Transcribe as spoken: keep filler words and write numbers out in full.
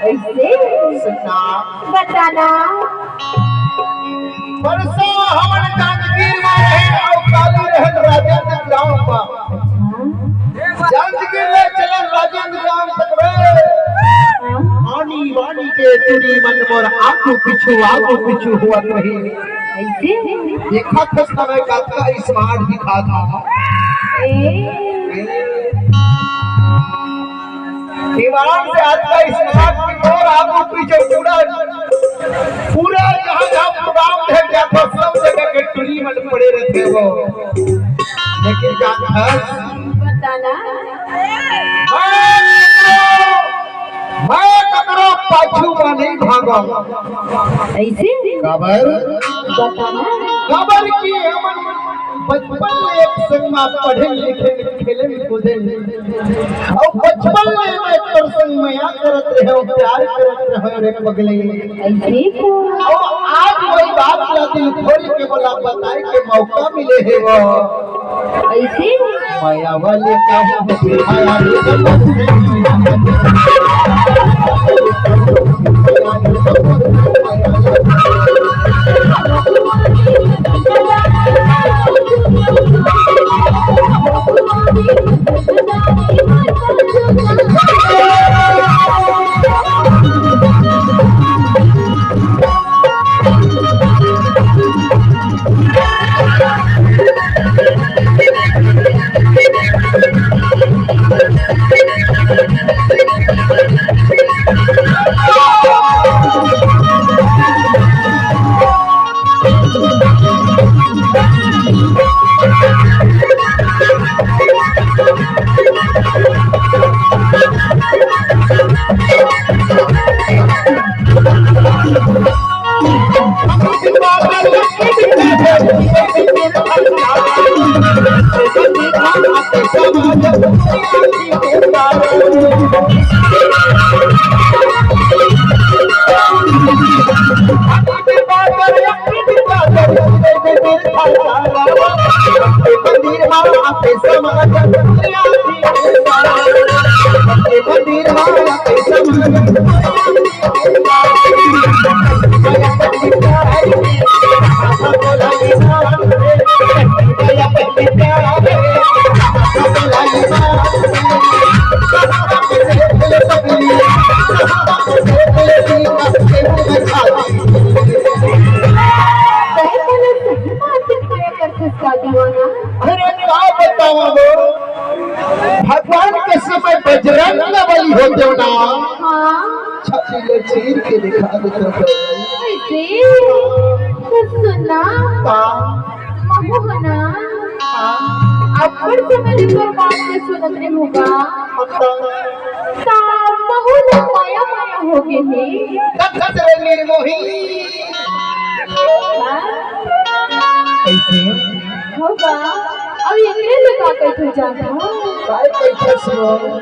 ऐसे? सुना। बताना। परसों हमन जांजगीर म रहेन अउ काली रहेन राजेंद्र ग्राम म। जांजगीर ले चलन राजेंद्र ग्राम तक रे। हाँ। आनी बानी के टुरी मन मोर आगू पीछू, आगू पीछू होवत रही। ऐसे? देखत हस त मैं कतका smart दिखात हंव। ए। दीवान से आज का smart की मोर आगू पीछू पूरा, पूरा जहाँ जहाँ program ढक जाथे, सब जगह के टुरी मन पड़े रहिथे वो। लेकिन जानत हस? बताना। मैं ककरो, मैं ककरो पाछू म नइ भागंव। ऐसे? काबर? बताना। काबर कि हमन बचपन ले एक संग म पढ़ेन लिखेन, खेलेन कूदेन। अउ बचपन ले मैं तोर संग मया करत रहेंव, प्यार करत रहेंव रे पगली। ऐसे तो। अउ आज वही बात ला दिल खोल के मोला बताए के मौका मिले हे वो। ऐसे? मया वाले का हो, मया वाले का हो। तैं मोला सही बात कहे करथस का दीवाना? अरे का बतावं वो, भगवान के समय बजरंग बली होतेव ना, हाँ। छाती ले चीर के दिखा देतेव। ऐसे? तो सुन ना। का? महू ह ना। हाँ। अब्बड़ समय ले तोर बात के सुनत रेहेंव गा। मतलब? त महू ला मया मया होगे हे। तब कस रे निर्मोही। हाँ? कैसे? हो गा। अब एकरे ले का कहिथस जानथस? काय कहिथस हो?